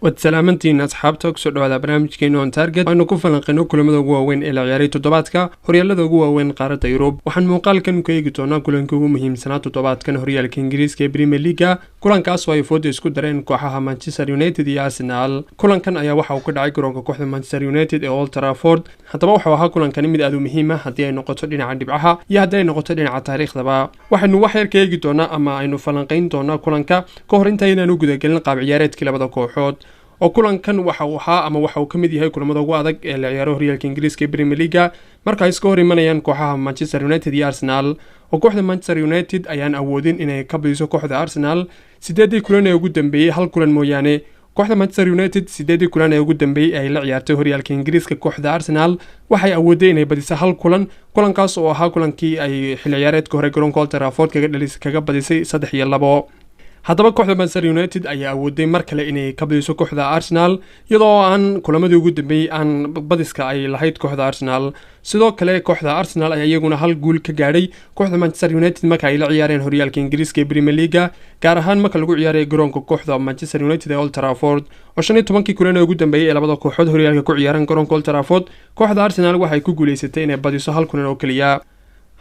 Waad salaamantihiin, asxaabta. Kusoo dhawaada barnaamijkeena On Target. Aynu ku falanqeyno kulamada ugu waaweyn ee la ciyaaray toddobaadka horyaalada ugu waaweyn qaaradda Yurub. Waxaan muuqaalkan ku eegi doonaa kulanka ugu muhiimsanaa toddobaadkan horyaalka Ingiriiska ee Premier League-ga, kulankaas oo ay fooda isku dareen kooxaha Manchester United iyo Arsenal. Kulankan ayaa waxa uu ka dhacay garoonka kooxda Manchester United ee Old Trafford. Haddaba wuxuu ahaa kulankani mid aad u muhiim ah, haddii ay noqoto dhinaca dhibcaha iyo haddii ay noqoto dhinaca taariikhdaba. Waxaynu wax yar ka eegi doonaa ama aynu falanqeyn doonaa kulanka ka hor intaynaan u gudagelin qaab ciyaareedkii labada kooxood, oo kulankan waxa uu ahaa ama waxa uu ka mid yahay kulamada ugu adag ee la ciyaaro horyaalka Ingiriiska ee Premier League-ga, marka ay iska hor imanayaan kooxaha Manchester United iyo Arsenal. Oo kooxda Manchester United ayaan awoodin inay ka badiso kooxda Arsenal 8-dii kulan ee ugu dambeeyey, hal kulan mooyaane. Kooxda Manchester United 8-dii kulan ee ugu dambeeyey ay la ciyaartay horyaalka Ingiriiska kooxda Arsenal, waxay awooday inay badiso hal kulan, kulankaas oo ahaa kulankii ay xilli ciyaareedka hore garoonka Old Trafford kaga badisay 3-2. Haddaba kooxda Manchester United ayaa awooday mar kale inay ka badiso kooxda Arsenal, iyadoo aan kulamadii ugu dambeeyey aan badiska ay lahayd kooxda Arsenal. Sidoo kale kooxda Arsenal ayaa iyaguna hal guul ka gaadhay kooxda Manchester United marka ay la ciyaareen horyaalka Ingiriiska ee Premier League-ga, gaar ahaan marka lagu ciyaaray garoonka kooxda Manchester United ee Old Trafford. Oo 15-kii kulan ee ugu dambeeyey ee labada kooxood horyaalka ku ciyaareen garoonka Old Trafford, kooxda Arsenal waxay ku guuleysatay inay badiso hal kulan oo keliya.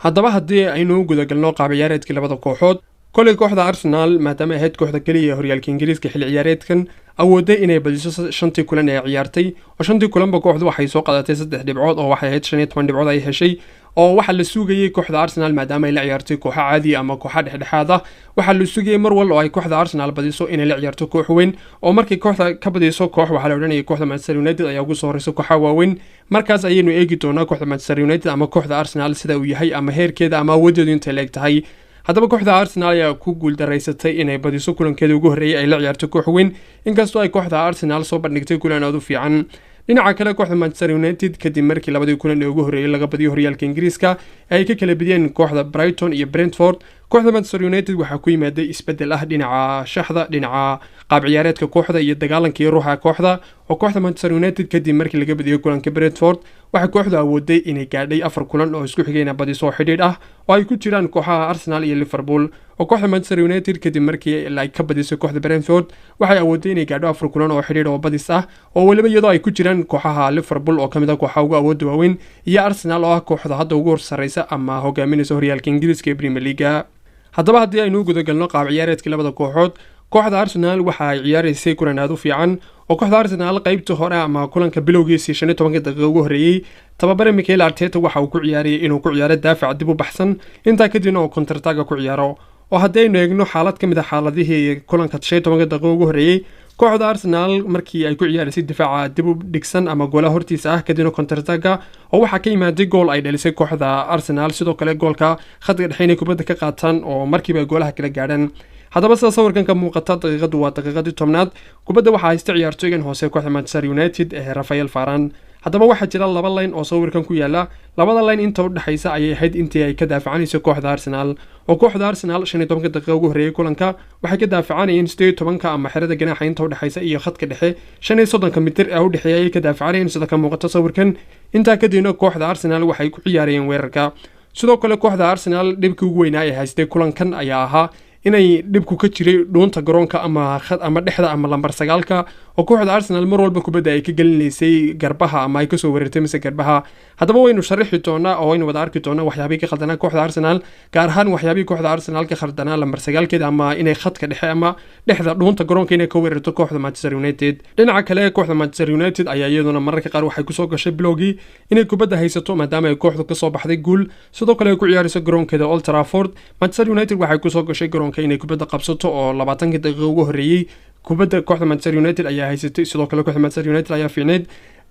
Haddaba haddii aynu u gudagalno qaab ciyaareedkii labada kooxood, koley kooxda Arsenal, maadaama ahayd kooxda keliya ee horyaalka Ingiriiska xilli ciyaareedkan awooday inay badiso shantii kulan ee ciyaartay, oo shantii kulanba kooxdu waxay soo qaadatay saddex dhibcood, oo waxay ahayd 15 dhibcood ay heshay. Oo waxaa la sugayey kooxda Arsenal, maadaama ay la ciyaartay kooxo caadi ama kooxo dhexdhexaad ah, waxaa la sugayey mar wal oo ay kooxda Arsenal badiso inay la ciyaarto koox weyn. Oo markay kooxda ka badiso koox, waxaa la odhanayay kooxda Manchester United ayaa ugu soo horeysa kooxa waaweyn. Markaas ayaynu eegi doonaa kooxda Manchester United ama kooxda Arsenal sida uu yahay ama heerkeeda ama awoodeedu intay leeg tahay. Haddaba kooxda Arsenal ayaa ku guuldaraysatay inay badiso kulankeeda ugu horreeyay ay la ciyaarto koox weyn, inkastoo ay kooxda Arsenal soo bandhigtay kulan aad u fiican. Dhinaca kale, kooxda Manchester United, kadib markii labadii kulan ee ugu horreeyay laga badiyo horyaalka Ingiriiska ee ay ka kala badiyeen kooxda Brighton iyo Brentford, kooxda Manchester United waxaa ku yimaaday isbeddel ah dhinaca shaxda, dhinaca qaab ciyaareedka kooxda iyo dagaalanka iyo ruuxa kooxda. Oo kooxda Manchester United, kadib markii laga badiyey kulanka Brentford, waxay kooxdu awooday inay gaadhay afar kulan oo isku xigayna badiso xidhiidh ah, oo ay ku jiraan kooxaha Arsenal iyo Liverpool. Oo kooxda Manchester United, kadib markii ay ka badisay kooxda Brentford, waxay awooday inay gaadho afar kulan oo xidhiidh oo badis ah, oo weliba iyadoo ay ku jiraan kooxaha Liverpool oo kamid ah kooxaha ugu awoodda waaweyn iyo Arsenal oo ah kooxda hadda ugu horsareysa ama hogaaminaysa horyaalka Ingiriiska ee Premier League-ga. Haddaba haddii aynu u gudagalno qaab ciyaareedkii labada kooxood, kooxda Arsenal waxa ay ciyaaraysay kulan aad u fiican. Oo kooxda Arsenal qeybta hore ama kulanka bilowgiisii 15-ka daqiiqa ugu horreeyey, tababare Mikel Arteta waxa uu ku ciyaarayay inuu ku ciyaaro daafac dib u baxsan, intaa kadibna oo counter-attack-ga ku ciyaaro. Oo haddii aynu eegno xaalad ka mid a xaaladihii kulanka 15-ka daqiiqa ugu horreeyey, kooxda Arsenal markii ay ku ciyaaraysay difaaca dib u dhigsan ama goola hortiisa ah, kadibna counter-attack-ga, oo waxaa ka yimaaday gool ay dhalisay kooxda Arsenal. Sidoo kale goolka khadka dhexe inay kubadda ka qaataan oo markiiba ay goolaha kala gaadhaan. Haddaba sida sawirkan ka muuqata, daqiiqadu waa daqiiqadii 10-aad. Kubadda waxaa haysta ciyaartooygan hoose kooxda Manchester United ee Raphael Varane. Haddaba waxaa jira laba line oo sawirkan ku yaala. Labada line inta u dhexaysa ayay ahayd intii ay ka daafacanayso kooxda Arsenal. Oo kooxda Arsenal 15-ka daqiiqa ugu horreeyay kulanka waxay ka daafacanayeen 18-ka ama xerada ganaaxa inta udhexaysa iyo khadka dhexe, 35-ka mitir ee u dhexeeya ayay ka daafacanayeen, sida ka muuqata sawirkan. Intaa kadibna kooxda Arsenal waxay ku ciyaarayeen weerarka. Sidoo kale kooxda Arsenal dhibkii ugu weynaa ee haystay kulankan ayaa ahaa inay dhibku ka jiray dhuunta garoonka ama dhexda ama lambar 9-ka, oo kooxda Arsenal mar walba kubadda ay ka gelinaysay garbaha ama ay kasoo wareertay mise garbaha. Haddaba waynu sharaxi doonaa oo waynu wada arki doonaa waxyaabihii ka khaldanaa kooxda Arsenal, gaar ahaan waxyaabihii kooxda Arsenal ka khaldanaa lambar 9-keeda ama inay khadka dhexe ama dhexda dhuunta garoonka inay ka weerarto kooxda Manchester United. Dhinaca kale, kooxda Manchester United ayaa iyaduna mararka qaar waxay kusoo gashay bilowgii inay kubadda haysato, maadaama ay kooxdu kasoo baxday guul, sidoo kale ay ku ciyaarayso garoonkeeda Old Trafford. Manchester United waxay kusoo gashay garoonka inay kubadda qabsato, oo 20-kii daqiiqa ugu horreeyey kubadda kooxda Manchester United ayaa haysatay. Sidoo kale kooxda Manchester United ayaa fiicneyd.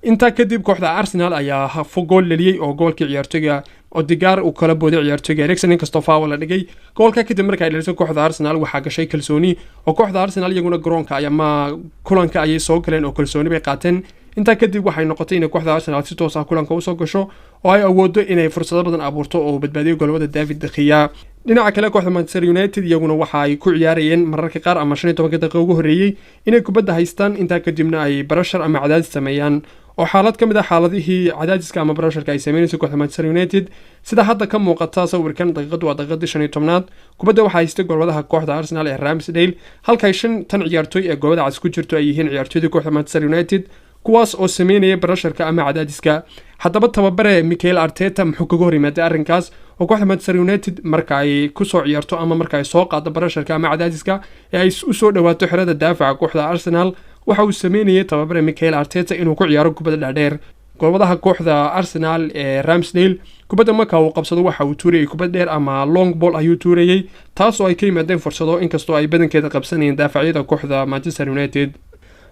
Intaa kadib kooxda Arsenal ayaa gool dhaliyey, oo goolkii ciyaartoyga Odegaard uu kala booday ciyaartoyga Eriksen, inkastoo foul la dhigay. Goolka kadib marka ay dhalisay kooxda Arsenal, waxaa gashay kalsooni, oo kooxda Arsenal iyaguna garoonka ama kulanka ayay soo galeen oo kalsooni bay qaateen. Intaa kadib waxay noqotay inay kooxda Arsenal si toos ah kulanka usoo gasho oo ay awoodo inay fursado badan abuurto oo badbaadiyo golwada David De Gea. Dhinaca kale, kooxda Manchester United iyaguna waxa ay ku ciyaarayeen mararka qaar ama 15-ka daqiiqa ugu horreeyey inay kubadda haystaan, intaa kadibna ay pressure ama cadaadis sameeyaan. Oo xaalad ka mid ah xaaladihii cadaadiska ama pressureka ay sameynaysa kooxda Manchester United, sida hadda ka muuqata sawirkan, daqiiqadu waa daqiiqadii 15aad. Kubadda waxaa haystay goolwadaha kooxda Arsenal ee Ramsdale, halkay shan tan ciyaartooy ee goobada cas ku jirto ay yihiin ciyaartooydii kooxda Manchester United, kuwaas oo sameynaya pressureka ama cadaadiska. Haddaba tababare Mikel Arteta muxuu kaga hor yimaaday arrinkaas oo kooxda Manchester United marka ay kusoo ciyaarto ama marka ay soo qaado pressureka ama cadaadiska ee ay usoo dhawaato xerada daafaca kooxda Arsenal, waxa uu sameynayay tababare Mikel Arteta inuu ku ciyaaro kubadda dhaadheer. Goolwadaha kooxda Arsenal ee Ramsdale kubadda marka uu qabsado, waxa uu tuurayay kubad dheer ama long ball ayuu tuurayay, taas oo ay ka yimaadeen fursado, inkastoo ay badankeeda qabsanayeen daafacyada kooxda Manchester United.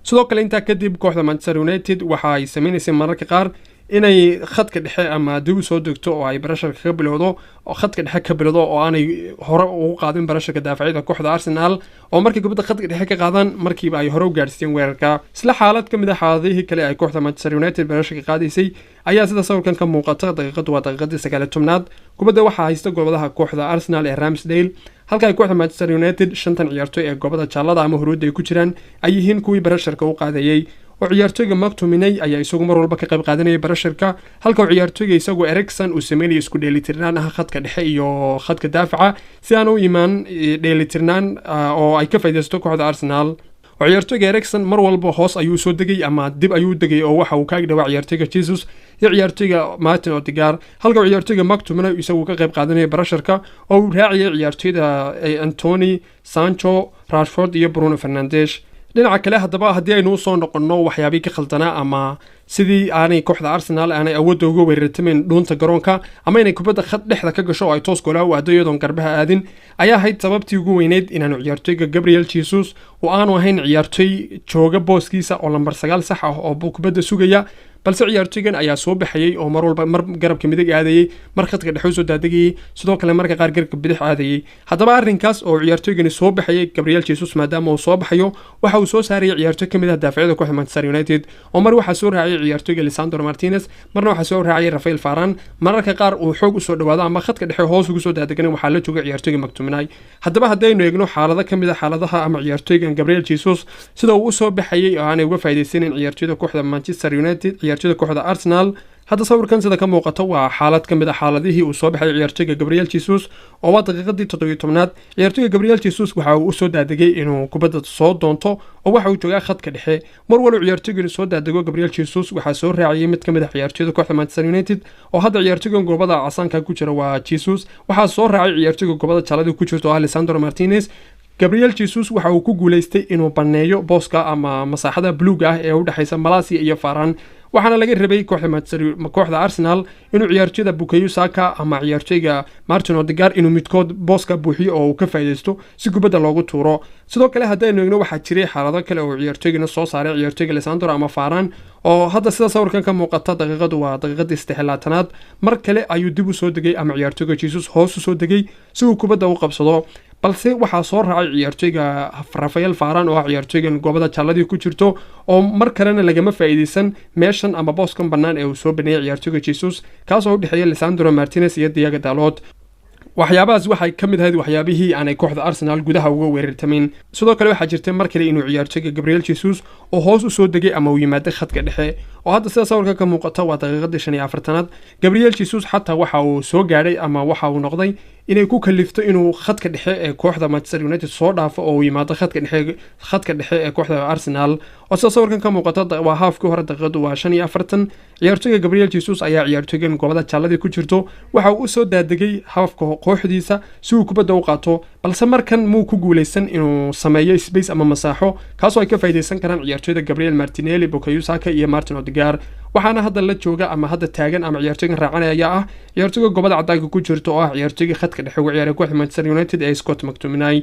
Sidoo kale intaa kadib kooxda Manchester United waxa ay sameynaysay mararka qaar inay khadka dhexe ama dib u soo degto oo ay pressureka ka bilowdo oo khadka dhexe ka bilowdo, oo aanay hore ugu qaadin pressureka daafacyada kooxda Arsenal, oo markay kubadda khadka dhexe ka qaadaan markiiba ay hore u gaadhsiiyeen weerarka. Isla xaalad ka mid ah xaaladihii kale ay kooxda Manchester United pressureka qaadaysay ayaa sida sawirkan ka muuqata, daqiiqadu waa daqiiqadii 19aad. Kubadda waxaa haysta goolwadaha kooxda Arsenal ee Ramsdale, halka ay kooxda Manchester United shantan ciyaartoy ee goobada jaallada ama huruudda ay ku jiraan ay yihiin kuwii pressureka u qaadayay, oo ciyaartooyga McTominay ayaa isagu mar walba ka qayb qaadanayay pressureka, halka uu ciyaartooyga isagu Eriksen uu sameynaya isku dheelitirnaan ah khadka dhexe iyo khadka daafaca, si aan u imaan dheelitirnaan oo ay ka faaidaysto kooxda Arsenal. Oo ciyaartooyga Eriksen mar walba hoos ayuu soo degay ama dib ayuu degay, oo waxa uu ka agdhawaa ciyaartooyga Jesus iyo ciyaartooyga Martin Odegaard, halka uu ciyaartooyga McTominay isagu ka qayb qaadanaya pressureka oo uu raaciyay ciyaartooyda Antony, Sancho, Rashford iyo Bruno Fernandes. Dhinaca kale haddaba haddii aynu usoo noqonno waxyaabihii ka khaldanaa ama sidii aanay kooxda Arsenal aanay awoodda uga weerartamayn dhuunta garoonka ama inay kubadda khad dhexda ka gasho oo ay toos goolaa u aado iyadoon garbaha aadin, ayaa ahayd sababtii ugu weyneyd inaanu ciyaartoyga Gabriel Jesus oo aanu ahayn ciyaartoy jooga booskiisa oo lambar 9 sax ah oo kubadda sugaya, balse ciyaartoygan ayaa soo baxayay oo mar walba mar garabka midig aadayey, mar khadka dhexe usoo daadegayey, sidoo kale marka qaar garabka bidix aadayey. Haddaba arrinkaas oo ciyaartoygani soo baxayay, Gabriel Jesus maadaama uu soo baxayo, waxa uu soo saarayay ciyaartoy ka mid ah daafacyada kooxda Manchester United, oo mar waxaa soo raaciyay ciyaartoyga Lisandro Martinez, marna waxaa soo raaciyay Raphael Varane. Mararka qaar uu xoog usoo dhawaado ama khadka dhexe hoos ugu soo daadegana, waxaa la jooga ciyaartoyga McTominay. Haddaba haddaynu eegno xaalado ka mid ah xaaladaha ama ciyaartoygan Gabriel Jesus sida uu usoo baxayay oo aanay uga faa'iidaysanin ciyaartoyda kooxda Manchester United, ciyaartoyda kooxda Arsenal, hadda sawirkan sida ka muuqata waa xaalad ka mid ah xaaladihii uu soo baxay ciyaartoyga Gabriel Jesus, oo waa daqiiqadii 17aad. Ciyaartoyga Gabriel Jesus waxa uu usoo daadegay inuu kubadda soo doonto, oo waxa uu joogaa khadka dhexe. Mar walba ciyaartoygani soo daadego Gabriel Jesus, waxaa soo raaciyay mid ka mid ah ciyaartoyda kooxda Manchester United, oo hadda ciyaartoygan goobada casaanka ku jira waa Jesus. Waxaa soo raacay ciyaartoyga goobada jaalada ku jirta oo ah Lisandro Martinez. Gabriel Jesus waxa uu ku guuleystay inuu banneeyo booska ama masaaxada buluuga ah ee u dhexaysa Malacia iyo Varane, waxaana laga rabay kooxda Manchester, kooxda Arsenal inuu ciyaartoyda Bukayo Saka ama ciyaartoyga Martin Odegaard inuu midkood booska buuxiyo oo uu ka faa'iidaysto si kubadda loogu tuuro. Sidoo kale haddaynu eegno, waxaa jiray xaalado kale oo ciyaartoygana soo saaray ciyaartoyga Lisandro ama Varane, oo hadda sida sawirkan ka muuqata, daqiiqadu waa daqiiqadii 23aad, mar kale ayuu dib u soo degay ama ciyaartoyga Jesus hoos u soo degay si uu kubadda u qabsado, balse waxaa soo raacay ciyaartoyga Raphael Varane oo ah ciyaartoygan goobada jaalladii ku jirto, oo mar kalena lagama faa'iidaysan meeshan ama booskan bannaan ee uu soo baneeyay ciyaartoyga Jesus, kaas oo u dhexeeya Lisandro Martinez iyo Diogo Dalot. Waxyaabahaas waxay ka mid ahayd waxyaabihii aanay kooxda Arsenal gudaha uga weerartamayn. Sidoo kale waxaa jirtay mar kale inuu ciyaartoyga Gabriel Jesus oo hoos usoo degay ama uu yimaaday khadka dhexe, oo hadda sida sawirka ka muuqata waa daqiiqadii 45aad. Gabriel Jesus xataa waxa uu soo gaadhay ama waxa uu noqday inay ku kalifto inuu khadka dhexe ee kooxda Manchester United soo dhaafo oo uu yimaado khadka dhexe ee kooxda Arsenal, oo sida sawirkan ka muuqata waa haafkii hore, daqiiqadu waa 45. Ciyaartoyga Gabriel Jesus ayaa ciyaartoygan goobada jaalladii ku jirto waxa uu usoo daadegay haafka kooxdiisa si uu kubadda u qaato, balse markan muu ku guuleysan inuu sameeyo space ama masaaxo kaasoo ay ka faa'iidaysan karaan ciyaartoyda Gabriel Martinelli, Bukayo Saka iyo Martin Odegaard. Waxaana hadda la jooga ama hadda taagan ama ciyaartoygan raacanaya ayaa ah ciyaartoyga goobada cadaanka ku jirta, oo ah ciyaartoygii khadka dhexe uga ciyaaray kooxda Manchester United ee Scott McTominay.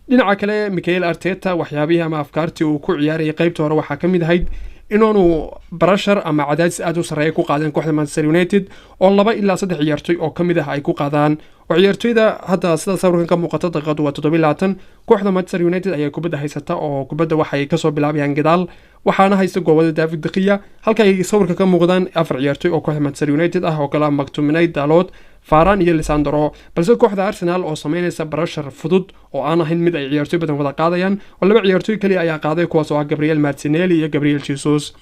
Dhinaca kale Mikel Arteta waxyaabihii ama afkaartii uu ku ciyaarayay qaybta hore waxaa ka mid ahayd inaanu pressure ama cadaadis aada u sarreeya ku qaadeen kooxda Manchester United, oo laba ilaa saddex ciyaartoy oo ka mid ah ay ku qaadaan, oo ciyaartoyda hadda sida sawirkan ka muuqata, daqiiqadu waa 27, kooxda Manchester United ayaa kubadda haysata, oo kubadda waxay kasoo bilaabayaan gadaal, waxaana haysta goobada David De Gea, halka ay sawirka ka muuqdaan afar ciyaartoy oo kooxda Manchester United ah oo kala McTominay, Dalot, Varane iyo Lisandro, balse kooxda Arsenal oo sameynaysa pressure fudud oo aan ahayn mid ay ciyaartoy badan wada qaadayaan, oo laba ciyaartoy kaliya ayaa qaaday, kuwaas oo ah Gabriel Martinelli iyo Gabriel Jesus.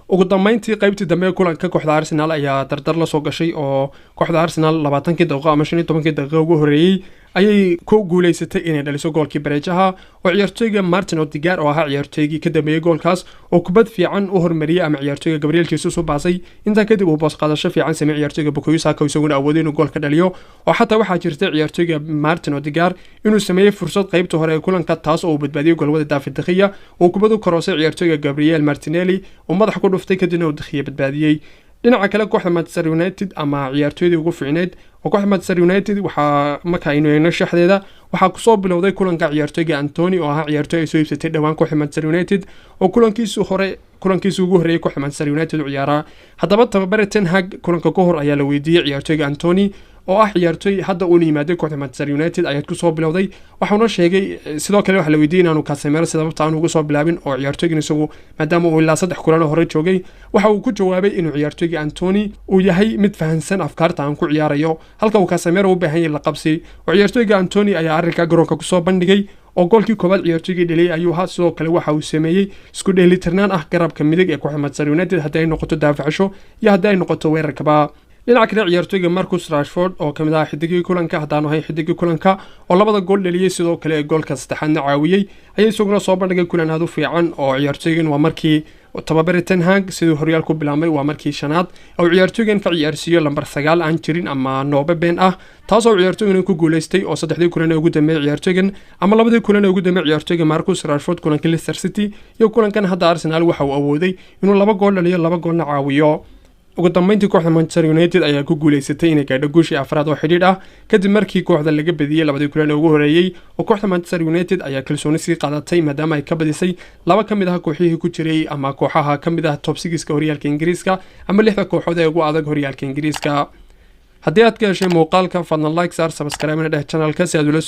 Ugu dambeyntii, qeybtii dambe ee kulanka kooxda Arsenal ayaa dardar la soo gashay, oo kooxda Arsenal 20kii daqiiqo ama 15kii daqiiqo ugu horreeyey ayay ku guuleysatay inay dhaliso goolkii bareejaha, oo ciyaartooyga Martin Odegaard oo ahaa ciyaartooygii ka dambeeyey goolkaas oo kubad fiican u hormariyey ama ciyaartooyga Gabriel Jesus u baasay. Intaa kadib uu boos qaadasho fiican sameeyey ciyaartooyga Bukayo Saka, isaguna awooday inuu gool ka dhaliyo. Oo xataa waxaa jirtay ciyaartooyga Martin Odegaard inuu sameeyey fursad qeybta hore ee kulanka, taas oo uu badbaadiyey goolwada David De Gea, uu kubad u karoosay ciyaartooyga Gabriel Martinelli, uu madax ku dhuftay, kadibna uu De Gea badbaadiyey. Dhinaca kale, kooxda Manchester United ama ciyaartooydii ugu fiicneyd oo kooxda Manchester United waxaa marka aynu eegno shaxdeeda, waxaa kusoo bilowday kulanka ciyaartooyga Antony oo ahaa ciyaartooy ay soo iibsatay dhowaan kooxda Manchester United, oo kulankiisu hore, kulankiisu ugu horreeyay kooxda Manchester United u ciyaaraa. Haddaba tababare Ten Hag kulanka ka hor ayaa la weydiiyey ciyaartooyga Antony oo ah ciyaartooy hadda uuna yimaaday kooxda Manchester United ayaad kusoo bilowday. Waxauna sheegay, sidoo kale waxaa la weydiiyey inaanu Casemiro sababta aanu ugu soo bilaabin oo ciyaartooygan isagu maadaama uu ilaa 3 kulan hore joogay. Waxa uu ku jawaabay inuu ciyaartooyga Antony uu yahay mid fahansan afkaarta aan ku ciyaarayo, halka uu Casemiro u baahan yahay la qabsi. Oo ciyaartooyga Antony ayaa arrinka garoonka kusoo bandhigay, oo goolkii koowaad ciyaartooygii dheliyay ayuu ahaa. Sidoo kale waxa uu sameeyey isku dheelitirnaan ah garabka midig ee kooxda Manchester United, haddii ay noqoto daafacasho iyo haddii ay noqoto weerarkaba. Dhinaca kale, ciyaartooyga Marcus Rashford oo kamid ahaa xidigii kulanka, haddaanu ahayn xidigii kulanka, oo labada gool dhaliyey, sidoo kale goolka saddexaadna caawiyey, ayaa isaguna soo bandhigay kulan aad u fiican. Oo ciyaartooygan waa markii tababare Ten Hag siduu horyaal ku bilaabmay waa markii shanaad oo ciyaartooygan ka ciyaarsiiyo lambar 9 aan jirin ama noobe been ah, taasoo ciyaartooygan ku guuleystay. Oo saddexdii kulan ee ugu dambeeyay ciyaartooygan ama labadii kulan ee ugu dambeeyay ciyaartooyga Marcus Rashford, kulankii Leicester City iyo kulankan hadda Arsenal, waxa uu awooday inuu laba gool dhaliyo, laba goolna caawiyo. Ugu dambeyntii, kooxda Manchester United ayaa ku guuleysatay inay gaadho guushii afraad oo xidhiidh ah, kadib markii kooxda laga badiyey labadii kulan ee ugu horeeyey. Oo kooxda Manchester United ayaa kalsooni sii qaadatay maadaama ay ka badisay laba ka mid ah kooxihii ku jiray ama kooxaha ka mid ah top six-ka horyaalka Ingiriiska ama lixda kooxood ee ugu adag horyaalka Ingiriiska. Haddii aad ka heshay muuqaalka, fadlan like saar, subscribe-na dheh channelka si aad ula